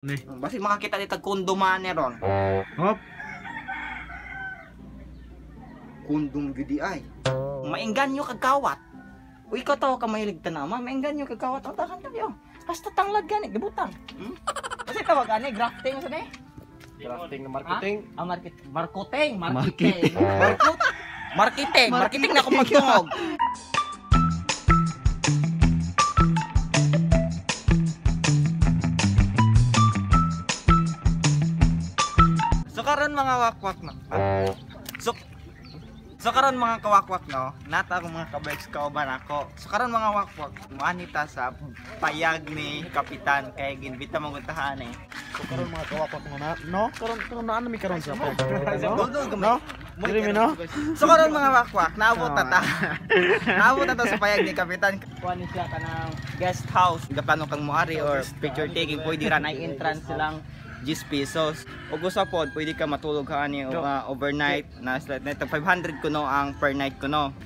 Ni. Basi makakita dito kondom man ron. Hop. Kondom gidi ay. Maengganyo kag kawat. Uy, ikaw tawo ka mahilig tanaman, maengganyo kag kawat. O takan tayo. Basta tanglad gani, gibutang. Kasi tawag ani grafting sa ni? Grafting na marketing. Ah, market marketing, marketing. Marketing, marketing na ako magtungog. So karon mga wakwak no. So karon mga kawakwak no, nata akong mga kabikes kauban ako. So karon mga wakwak, muanita sa payag ni Kapitan kay ginbita mo guntahan eh. So karon mga kawakwak no na, no? Karon karon na ano mi karon sa payag. No? No? Dili mi no? So karon mga wakwak, naabot na ta. Naabot na ta sa payag ni Kapitan. Kuha ni siya kanang guest house. Gaplano kang muari or picture taking, pwede ra na entrance silang 10 pesos. O gusto pod, pwede ka matulog ka ani overnight na sila neto 500 kuno ang per night kuno.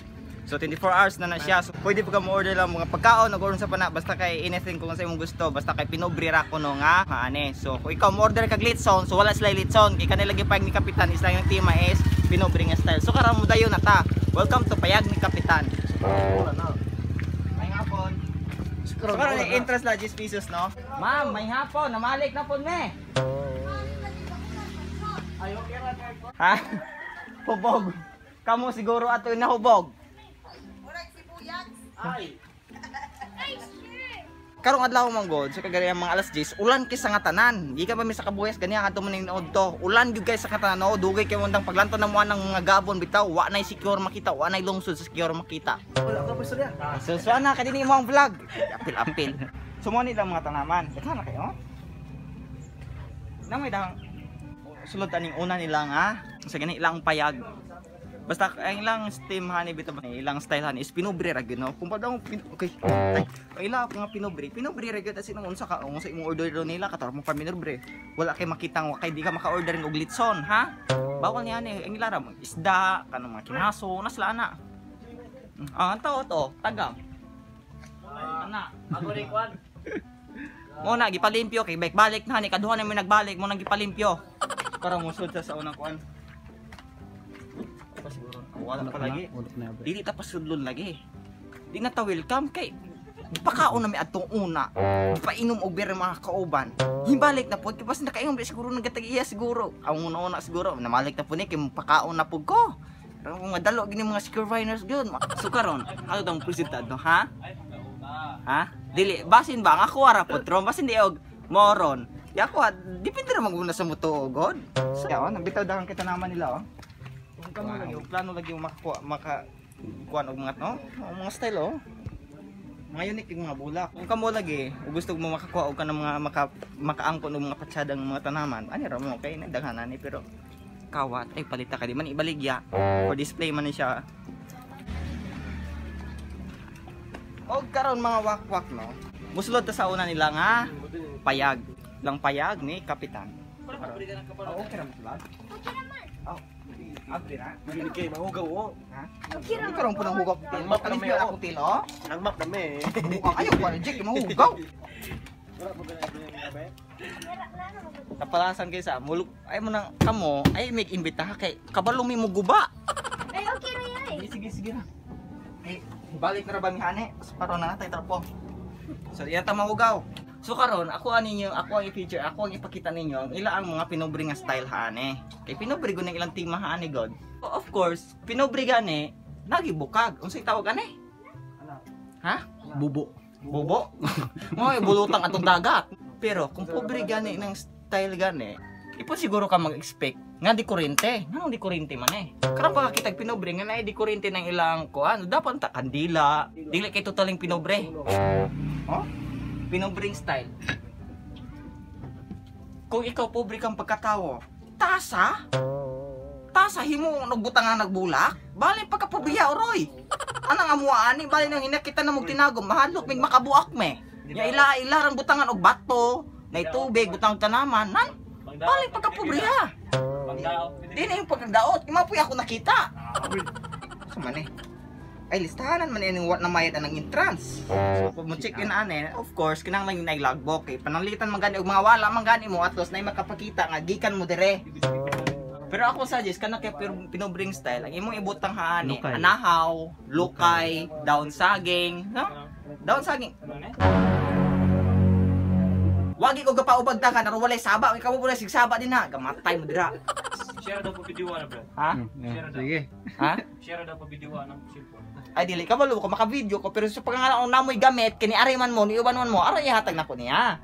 So 24 hours na na siya. So pwede pa ka mo-order lang mga pagkaon, nag-order sa pana basta kay anything kung sa imong gusto, basta kay pinobre ra kuno nga ani. So kung ikaw mo-order kag litson, so wala sila litson kay kanila gipayag ni Kapitan is lang yung tema is pinobre nga style. So karon mo dayon na ta. Welcome to payag ni Kapitan. Wala na. May hapon. So So karon interest la 10 pesos no. Ma'am, may hapon, namalik na pod me. Ha? Hubog. Kamo siguro ato nahubog. Ay. Karong adlaw man god, so kagaya mga alas 10, ulan kay sa nga tanan. Gikan pa mi sa Kabuyas ganiya kadto man ning to. Ulan gyud kay sa katanan, no? Dugay kay mundang paglanto na mo ng mga gabon bitaw, wa nay secure makita, wa nay lungsod sa secure makita. Wala ka pa istorya. So so ana kay dinhi mo ang vlog. Apil-apil. So mo ni lang mga tanaman. Daghan na kayo. Na may dahang sulod aning una nila nga sa gani ilang payag. Basta ang ilang steam honey bitaw ilang style honey is pinubre ra gyud no. Kung pa daw okay. Ay, ang ila nga pinubre, pinubre ra gyud as in unsa ka unsa imong order do nila kator mo pa pinubre. Wala kay makita wa kay di ka maka-order og litson ha. Bawal niya ni ang ila ra mga isda kanang mga kinaso nasla ana. Ah, ang tao to, tagam. Ana, Ako rin kwan. mo na gipalimpyo kay balik na ni kaduha na mo nagbalik mo nang gipalimpyo. Para musud sa unang kuan. Pa siguro. Wala pa lagi. Wala na. Dili ta pasudlon lagi. Di na ta welcome kay pakaon na mi adtong una. Painom og beer mga kauban. Himbalik na pod kay basta nakainom di siguro nagatag-iya siguro. Ang una-una siguro namalik na pod ni kay pakaon na pod ko. Pero kung madalo gini mga secure viners gyud. So karon, ato tong presentado ha? Ha? Dili basin ba nga ako ara pod tron basin di og moron. Ya ako depende ra maguna sa mutuo god. So, oh, nabitaw dahan kita naman nila oh. Kung kamo lagi og plano lagi makakuha maka kuan og mga no, mga style oh. Mga unique yung mga bulak. Kung kamo lagi ug gusto mo makakuha og kanang mga makaangkon og mga patsadang mga tanaman, ani ra mo kay daghan ani pero kawat ay palita ka di man ibaligya for display man ni siya. Og karon mga wakwak no. Musulod ta sa una nila nga payag. Lang payag ni Kapitan. Oh, okay ra musulod. Oh. Abri na. Dili kay mahugaw oh. Ha? Hindi karon po nang hugaw. Ang map na may Makalis ako tilo. Ang map na may. Ayaw ko Jack mahugaw. Wala pa ba na Kapalasan kay sa muluk ay mo nang kamo ay make imbita kay kabalo mi mo guba. Ay, okay na yan eh. Sige sige sige na. Eh, balik na ra ba mi hane? Paro na natay trapo. So iya ta mahugaw. So karon ako ani ninyo, ako ang i-feature, ako ang ipakita ninyo ang ila ang mga pinobre nga style hane. Kay pinobre gud ang ilang tema hane god. Of course, pinobre gani nagibukag. Unsay tawag ani? Ha? Bubo. Bobo. Mo bulutang atong dagat. Pero kung pobre gani ng style gani, ipo siguro ka mag-expect nga di kurente. Nganong di kurente man eh. Karon pa kakitag pinobre nga naay di kurente ng ilang kuan, dapat ta kandila. Dili kay totaling pinobre. Oh? Pinobreng style. Kung ikaw pobre kang pagkatawo, tasa? Tasa himo nagbutang nga nagbulak? Bali pagkapobriya oroy. Anang amuha ani bali nang hinakita na mong tinago, mahadlok mig makabuak me. Nya ila ila rang butangan og bato, nay tubig butang tanaman, nan. Bali pagkapobriya. Di na yung pagkadaot, mapuy ako nakita. Sa man eh. Ay, listahanan man ining wa na mayad ang entrance. So pag mo check in ane, of course kinahanglan yung logbook kay pananglitan man gani og mga wala man gani mo, atos na makapakita nga gikan mo dire. Pero ako suggest kana kay pinobring style, ang imong ibutang haani, Lukay. Anahaw, lukay, daon saging, no? Daon saging. Wagi ko gapaubag dagan aron walay saba, ikaw mo sig saba din ha, gamatay mo dira. Share daw pa video na, bro. Ha? Sige. Ha? Share daw pa video ng cellphone. Ay dili ka balo ko maka-video ko, pero sa pangalan ko namoy gamit kini ari man mo ni uban man mo aron ihatag nako niya.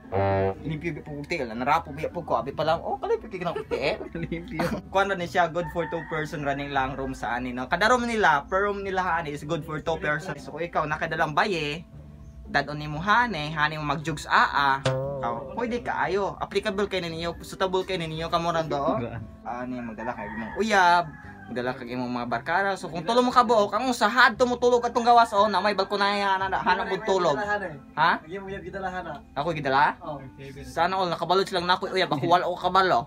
Limpyo po kog tiil, narapo biya po ko abi pa lang. Oh, kalipyo kay kanang tiil. Limpyo. Kuan ra ni siya, good for two person running lang room sa ani, no. Kada room nila, per room nila ani is good for two person. So kung ikaw nakadalang baye, dadon nimo hane, hane mo magjugs aa. Oh, pwede kaayo. Applicable kay ninyo, suitable kay ninyo kamo ran do. Ani magdala kay imong uyab, magdala kag imong mga barkada. So kung tulo mo ka buok, ang usa hadto mo tulog atong gawas oh, na may balkonahe na hanap mo tulog. Ha? Nagyan mo yan kita lahan. Ako gidala? Oh. Sana all nakabalo silang nako uyab, ako wala ko kabalo.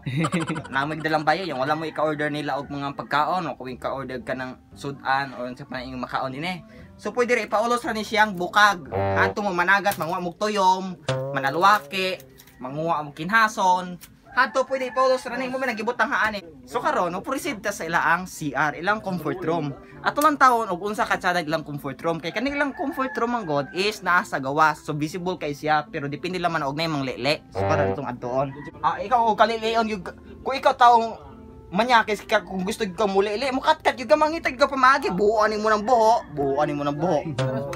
Namig dalang bayo, yung wala mo ika-order nila og mga pagkaon o kung ika-order ka ng sudan o unsa pa na inyong makaon din eh. So pwede rin ipaulos ra ni siyang bukag. Adto mo managat, manguha mo tuyom, manalwake, manguha mo kinhason. Hadto pwede ipaulos ra ni mo may nagibutang haan eh. So karon, no proceed ta sa ilaang CR, ilang comfort room. Ato lang tawon og unsa ka tsadag ilang comfort room kay kanilang comfort room ang god is naa sa gawas. So visible kay siya pero depende lang man og nay manglele. So karon itong adtoon. Ah, ikaw og kalileon yung kung ikaw taong manyakis ka, kung gusto ka mulili, mukatkat yung ka mangitag ka pamagi, buuan mo ng buho, buuan mo ng buho.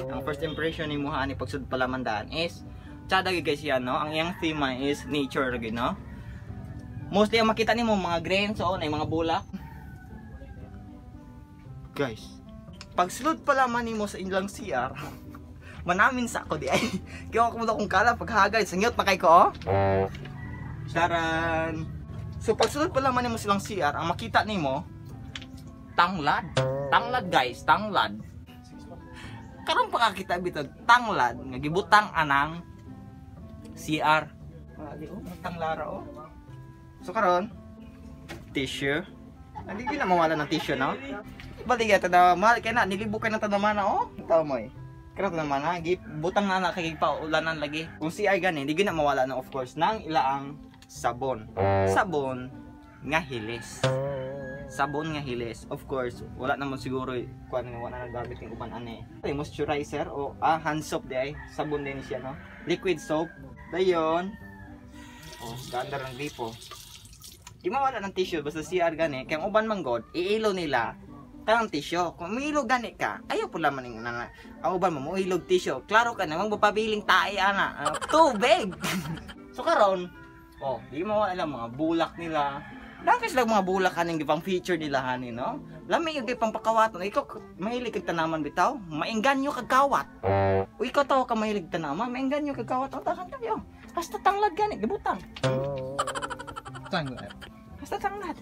Ang first impression ni mo hani pagsud pala man daan is tsada gyud guys yan, no? Ang iyang theme is nature gyud, no? Mostly ang makita nimo mga grains o na mga bulak. Guys, pagsulod pala man nimo sa ilang CR, manamin sa ako di ay. Kaya ako mo akong kala paghagay, sangyot na kay ko, oh. Charan. So pagsulod pala man nimo silang CR, ang makita nimo tanglad. Tanglad guys, tanglad. Karon pa kakita bitag tanglad nga gibutang anang CR. Wali oh, tanglara oh. So karon tissue. Hindi gyud na mawala ng tissue, no? Bali ya tada mahal kay na nilibok kay na tadamana oh. Tawo mo eh. Karon tadamana butang na na kay paulanan lagi. Kung CR gani, hindi gyud na mawala na of course nang ilaang sabon. Sabon nga hilis. Sabon nga hilis. Of course, wala naman siguro kuan nga wala na gamit ng uban ani. Ay, moisturizer o hand soap di ay. Sabon din siya, no? Liquid soap. Dayon. Oh, ganda ng gripo. Di mawala ng tissue basta CR gani kay ang uban man god iilo nila kanang tissue. Kung umiilo gani ka, ayaw pula man ning nana. Ang uban mo moilog tissue. Klaro ka na magpapabiling tae ana. Tubig. So karon, oh, di mo alam mga bulak nila. Dami sila mga bulak kaning gipang feature nila hani, no? Lami yung gipang pakawaton. Ikaw mahilig kag tanaman bitaw, maengganyo kag kawat. O ikaw tawo ka mahilig tanaman, maengganyo kag kawat. O takan kayo. Basta tanglad gani, gibutang. Tanglad. Basta tanglad.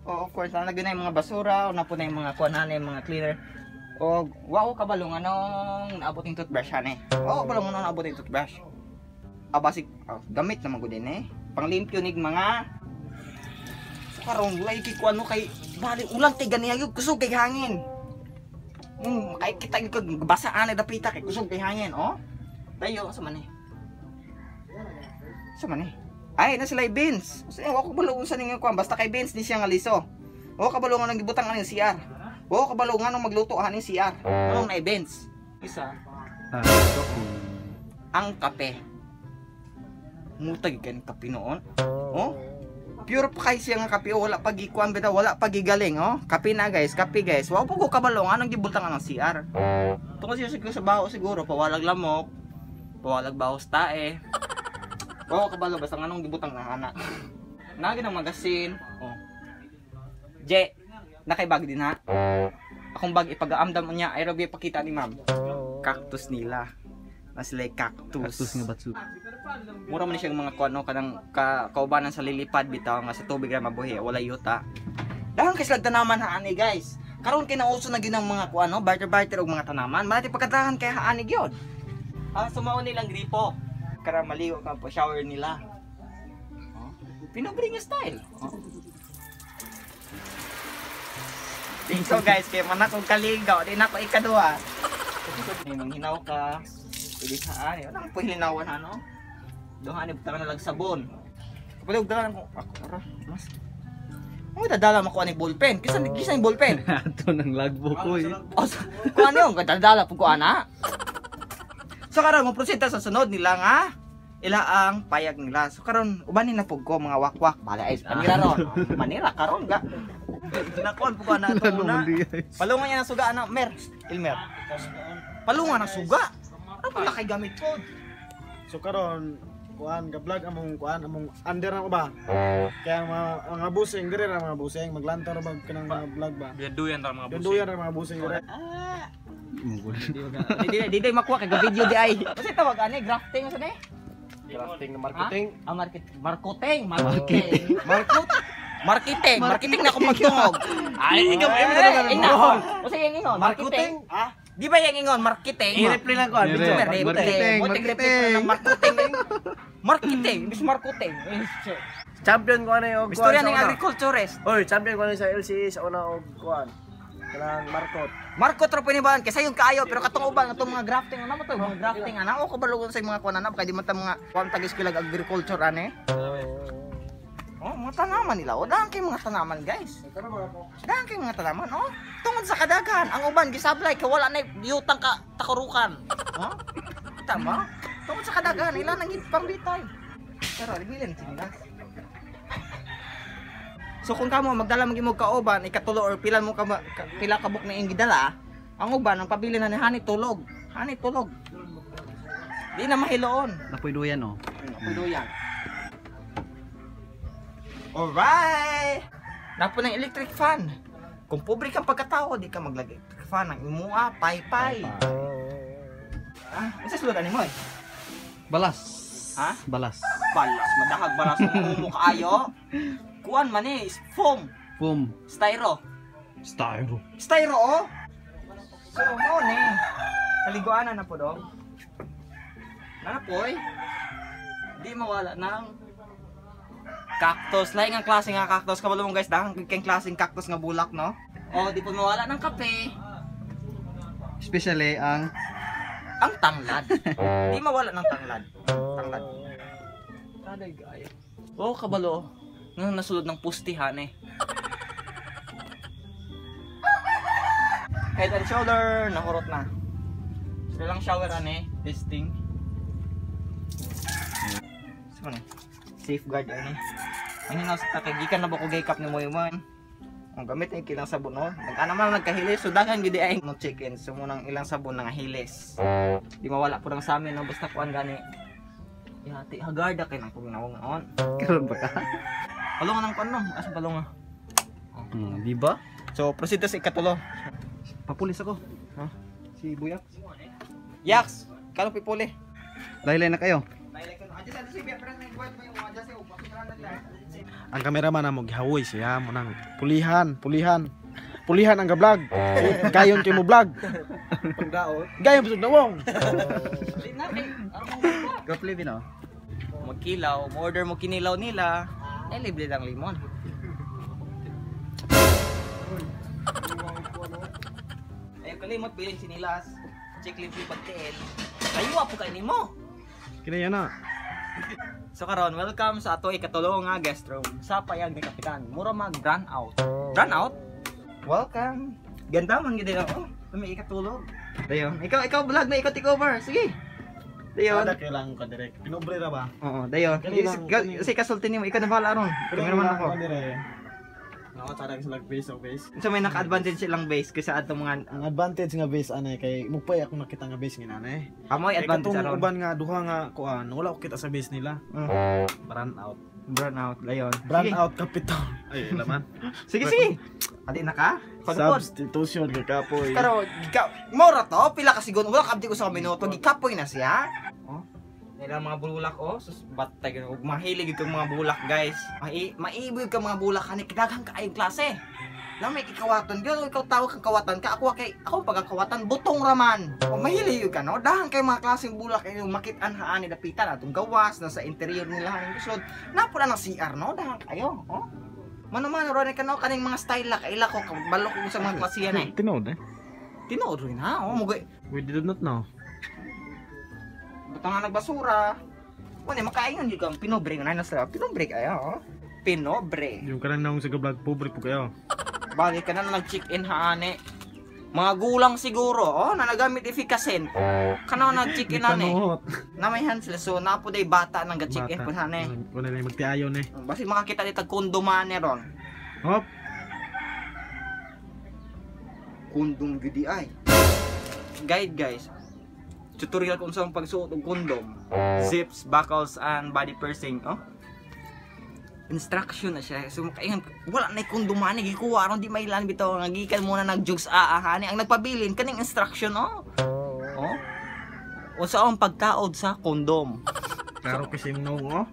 O of course, nalagyan na yung mga basura, o napo na yung mga kuan yung mga cleaner. O wow kabalo nga nung naabot yung toothbrush hani. O kabalo nga nung naabot yung toothbrush. Ah, basig, oh, gamit naman ko din eh. Panglimpyo nig mga. So karon walay kikuan mo kay bali ulang kay ganiya gyud kusog kay hangin. Kay kita gyud kag basaan na dapita kay kusog kay hangin, oh. Tayo sa man eh. Sa man eh. Ay, na sila beans. So, wa ko kabalo unsa ning kuan, basta kay beans ni siya nga liso. Wa ko kabalo nga nang gibutang aning CR. Wa ko kabalo nga nang magluto aning CR. Anong na beans? Isa, ang kape. Mutag kan kape noon. Oh? Pure pa kay siya nga kape, oh, wala pa gikuan bitaw, wala pa gigaling, oh. Kape na guys, kape guys. Wa po ko kabalo nga nang gibutang ang CR. Tungkol siya siguro sa baho siguro, pawalag lamok, pawalag baho sa tae. Wa ko kabalo basta nganong gibutang na ana. Nagi ng magasin. Oh. Je, nakay bag din ha. Akong bag ipagaamdam niya, ay rabi pakita ni ma'am. Cactus nila. Mas like cactus. Cactus nga batsu. Mura man ni siyang mga kuano kanang kaubanan sa lilipad bitaw nga sa tubig ra mabuhi, wala yuta. Dahon kay slag tanaman ha ani guys. Karon kay nauso na gyud ang mga kuano, barter-barter og mga tanaman. Malati pagkatahan kay haani gyud. Ah, sumao nilang gripo. Kara maligo ka po shower nila. Oh, Pinobre nga style. Oh. So guys, kay man akong kaligaw, di na ako ikaduha. May manghinaw ka. Pwede saan eh. Wala kang pahilinawan ano. Doon ani butang na lang sabon. Kapag og dala ko ako ara mas. Mo dadala mo ko ani ballpen. Kisa kisa yung ballpen. Ato nang logbook ko eh. Oh, kuan yung dadala pug ko ana. So karon mo proceed ta sa sunod nila nga ila ang payag nila. So karon ubanin na pug ko mga wakwak. Bala ay Manila ron. Manila karon ga. Nakuan pug ko ana ato una. Palungan niya ng suga ana, Mer. Ilmer. Palungan ng suga. Ano pala kay gamit ko? So karon kuan ga vlog among kuan among under na ko ba? Kaya mga busing dire ra mga busing maglantar bag kanang mga vlog ba. Duyan ra mga busing. Dunduyan ra mga busing dire. Di di makuha kay video di ay. Kasi tawag ani grafting sa ni? Grafting na marketing. Ah, marketing, marketing. Marketing, marketing na ako magtungog. Ay, ikaw ay mo na ingon. Kasi yung ingon, marketing. Ah, Di ba yung ingon, marketing? I-reply lang ko, Dire. Marketing, Marketing, marketing. Marketing, bis marketing. Champion ko ano yung Istorya ng agriculturist. Oy, champion ko ano sa LCE sa una og kuan. Kanang Marcot. Marco Tropiniban kasi yung kaayo pero katong uban atong mga grafting ano mo to mga grafting ana o kabalugon sa mga kuan ana kay di man ta mga kuan tag eskwela agriculture ane. Oh, mga tanaman nila. O, dahang kay mga tanaman, guys. Dahang kay mga tanaman, oh. Tungod sa kadaghan, ang uban gisablay kay wala na yutang ka takurukan. Oh? Tama? Tungod sa kadaghan, ila nang pambitay. Pero albilin sila. So kung kamo magdala man imong kauban, ikatulo or pila mo ka, pila ka buk na iyong gidala, ang uban ang pabili na ni hani tulog. Hani tulog. Di na mahiloon. Napoy duyan oh. Napoy duyan. Alright! Napo ng electric fan. Kung pobre kang pagkatao, di ka maglagay electric fan ang imua, paypay. Ah, unsa sulod ani mo eh? Balas. Ha? Balas. Balas, madahag balas ang umo kaayo. Kuan man eh, foam, Foam. styro. Styro. Styro oh. So mo ni. Kaliguanan na po do. Nana po eh. Di mawala ng cactus. Laing ang klase nga cactus. Kabalo mo guys, dahang kang klaseng cactus nga bulak no. Oh, di po mawala ng kape. Especially ang tanglad. Di mawala ng tanglad. Tanglad. Taday guys. Oh, kabalo. Nung nasulod ng pustihan eh. Head and shoulder, nahurot na. Sila lang shower ane, testing. Saan eh? Safeguard ane. Ano na sa kagagikan na ba ko gay-cup ni Moy Man? Ang gamit ay kilang sabon no. Nag-ana man nagkahilis so daghan gid ay no chicken so munang ilang sabon nga hilis. Di mawala po nang sa amin no basta kuan gani. Yati hagarda kay nang pagnawong on. karon ba ka? Palungan ng kuan no, asa palungan. Di ba? So proceed ta sa ikatulo. Papulis ako. Ha? Si Buyak. Yaks, kano pipuli? Laylay na kayo. Ang cameraman na mo gihawoy siya mo nang pulihan, pulihan. Pulihan ang ga-vlog. Gayon kay mo vlog. Pagdaot. Gayon bisog nawong. Gapli bino. Magkilaw, mo order mo kinilaw nila. Eh libre lang limon. Ay kalimot bilin sinilas. Check libre pagtiil. Kayo po kay nimo. Kini na. So karon, welcome sa ato ikatulo nga guest room sa payag ni Kapitan. Mura mag brand out. Brand out? Welcome. Ganda man gid oh. May ikatulog. Dayon, ikaw vlog na ikaw take over. Sige. Dayon. Sada kailangan ka direct. Pinobre ra ba? Oo, dayon. Kasi kasulti nimo, ikaw na bahala ron. Cameraman ako. Nako tsara sila base of base. So may naka-advantage silang base kaysa atong mga Ang advantage nga base anay kay mupay ako nakita nga base nga nanay. amoy advantage aron. aron. Uban nga duha nga kuan, wala ko kita sa base nila. Brand out. Brand out layon. Brand out capital. Ay, laman. Sige, sige. Adi na ka? Panupod. Substitution kay kapoy. Pero mora to, pila ka segundo, wala ka abdi ko sa minuto, gikapoy na siya. Oh. Nila mga bulak oh, sus batay gyud mahilig gyud kang mga bulak guys. Maiibig ka mga bulak ani daghang kaayong klase. Lamay ikawaton gyud, ikaw tawag kang kawatan ka, ako kay ako pagkakawatan butong raman. O mahilig gyud ka no, daghang kay mga klaseng bulak kay makit-an haani dapitan atong gawas na sa interior nila haning kusod. Napo na ng CR no, daghang kayo, oh. Mano-mano ron ka no kaning mga style la kaila ko kabalo ko sa mga klase yan eh. Tinuod eh. Tinuod rin ha. Oh, mugay. We did not know. Butang nga nagbasura. Wala makaingon gyud kang pinobre nga na sila. Pinobre kayo, oh. Pinobre. Yung kanang naong sa vlog pobre po kayo. Balik ka na nag-check-in haane. Mga gulang siguro, oh, na nagamit efficacent. Kana nag-check-in ane. Namayhan sila so napo day bata nang ga-check-in pud hane. Kuno na magtiayon eh. Basi makakita dito kondom ane ron. Hop. Kondom gudi ay. Guide guys. Tutorial kung saan pagsuot og kondom. Zips, buckles, and body piercing, oh. Instruction na siya. So makaingon wala na kondom ani gikuha aron di mailan bitaw nga gikan muna nagjugs aahani ang nagpabilin kaning instruction, oh. Oh. Unsa ang pagkaod sa kondom? Klaro kasi yung naong, oh.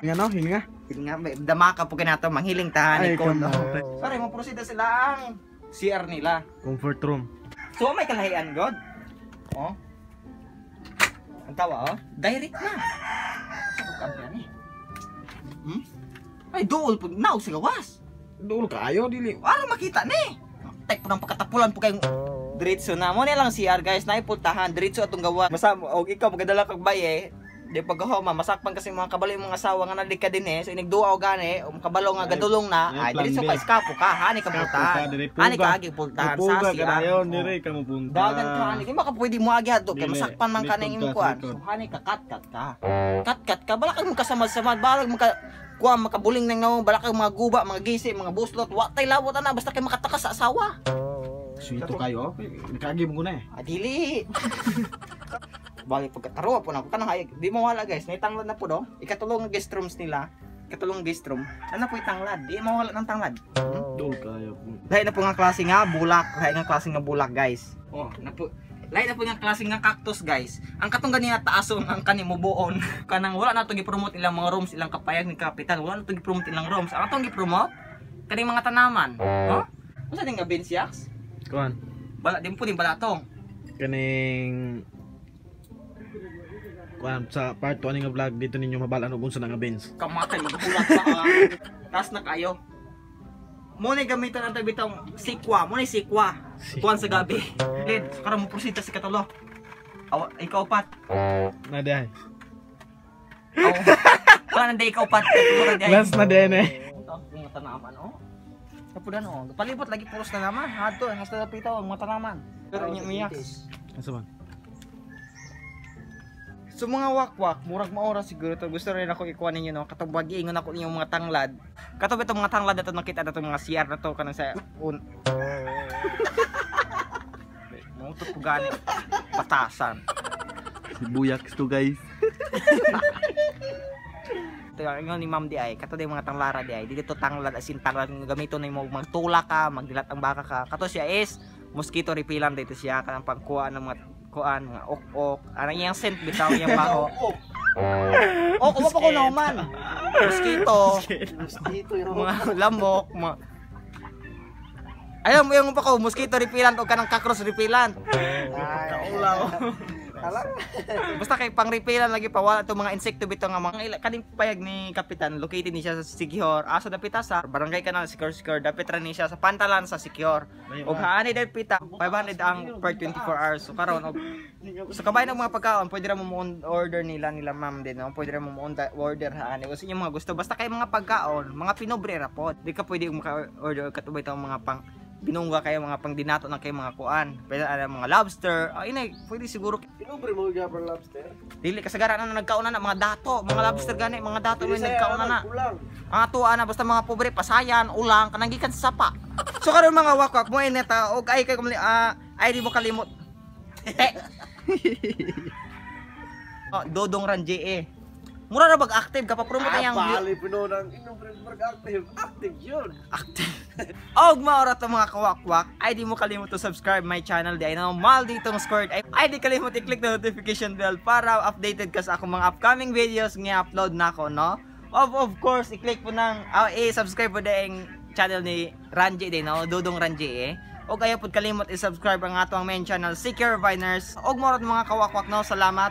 Hinga no, hinga. Hinga, damaka po kinato manghiling tahan ni kondom. Sorry, mo proceed sila ang CR nila. Comfort room. So may kalahian god. Oh. Ang tawa, oh. Direct na. Ay, dool po. Naog sa gawas. Dool kaayo, dili. Para makita ni. Tay po ng pagkatapulan po kayong diretso na. Mo lang CR guys, naipultahan. Diretso atong gawa. Basta, og ikaw, magdala kag baye. Di pagkahoma, masakpan kasi mga kabalo yung mga asawa nga nalik ka din eh. So, inigduwa o gani, o makabalo nga gadulong na. Ay, diretso ka, iskapo ka. Hani ka pultahan. Hani ka agi pultahan sa CR. Puga ka dayon, dire ka mo punta. Dagan ka, hani. Di ba ka pwede mo agi hadto. Kaya masakpan man ka na yung kuan. So, hani ka, kat-kat ka. Kat-kat ka. Balak kang magkasamad-samad. Balak maka kuan, makabuling ng naong. Balak kang mga guba, mga gisi, mga buslot. Wa tay lawot na. Basta kay makatakas sa asawa. Sweeto kayo. Nakaagi mo ko na eh. Adili. Bali pagkataroa po na ako kanang hayag. Di mawala guys, may tanglad na po do. Ikatulong nga guest rooms nila. Ikatulong guest room. Ano po itanglad? Di mawala ng tanglad. Dool kayo po. Lahi na po nga klase nga bulak, lahi nga klase nga bulak guys. Oh, na po. Lahi na po nga klase nga cactus guys. Ang katong ganina taason ang kani mubuon. Kanang wala na to gi-promote ilang mga rooms, ilang kapayag ni kapitan. Wala na to gi-promote ilang rooms. Ang atong gi-promote kaning mga tanaman. Oh? Unsa ning nga beans yaks? Kuan. Bala din po din balatong. Kaning kuan sa part 2 ani nga vlog dito ninyo mabalaan og unsa na nga beans. Kamatay maghulat pa. Tas na kayo. Mo ni gamiton ang bitong sikwa, mo ni sikwa. Kuan sa gabi. Lid, karon mo proceed sa katulo. Aw, ikaw pat. Na diay. Wala na day ikaw pat. Last na diay eh. Mga tanaman oh. Kapudan oh. Palibot lagi puros tanaman. Hadto hasta dapita ang mga tanaman. Pero inyo miyak. Asa man? So mga wakwak, murag maora siguro to. Gusto rin ako ikuha ninyo no. Katong ingon ako ninyong mga tanglad. Katong itong mga tanglad na to nakita na itong mga CR na to kanang sa un. Mutot ko gani batasan. Si Buyaks to guys. Ito ingon ni Ma'am di ay, kato di mga tanglara di ay. Dito tanglad as in tanglad nga gamiton nimo magtula ka, magdilat ang baka ka. Kato siya is mosquito repellent dito siya kanang pagkuha ng mga kuan mga ok-ok. Anang iyang scent bitaw iyang baho. Oh, kumo pa ko naman. Mosquito. Mosquito yung mga lamok, mga ayaw mo yung pa ko, mosquito repellent o kanang cockroach repellent. Kaulaw. Basta kay pang repellent lagi pa wala itong mga insekto bitaw nga mga kaning payag ni Kapitan located ni siya sa Siquijor. Asa dapita sa Barangay Kanal Siquijor Siquijor dapit ra ni siya sa Pantalan sa Siquijor. Og haani dapita 500 ang per 24 hours. So karon og so kabay ng mga pagkaon pwede ra mo order nila nila ma'am din no. Pwede ra mo order haani kung sa inyong mga gusto basta kay mga pagkaon, mga pinobre ra pod. Di ka pwede maka-order katubay tong mga pang binungga kayo mga pangdinato ng kayo mga kuan. Pwede ana mga lobster. Ay inay, pwede siguro Pinobre mo gyapon lobster. Dili kasagaran na nagkauna na mga dato, mga lobster gani, mga dato may nagkauna na. Ulang. Ang atuwa na basta mga pobre pasayan, ulang kanang gikan sa sapa. So karon mga wakwak mo ineta og ay kay ay di mo kalimot. Te. Oh, Dodong Ran JE. Mura ra bag active ka pa promote yang Bali puno ng inobre active. Active yun. Active. Og maora to mga kawakwak, ay di mo kalimot to subscribe my channel di ay na mal ditong squirt. Ay di kalimot i-click the notification bell para updated ka sa akong mga upcoming videos nga upload na ako no. Of course, i-click po ng i-subscribe po ding channel ni Ranji din no, Dodong Ranji eh. Og ayaw pud kalimot i-subscribe ang ato ang main channel Siquijor Viners. Og maora to mga kawakwak no, salamat.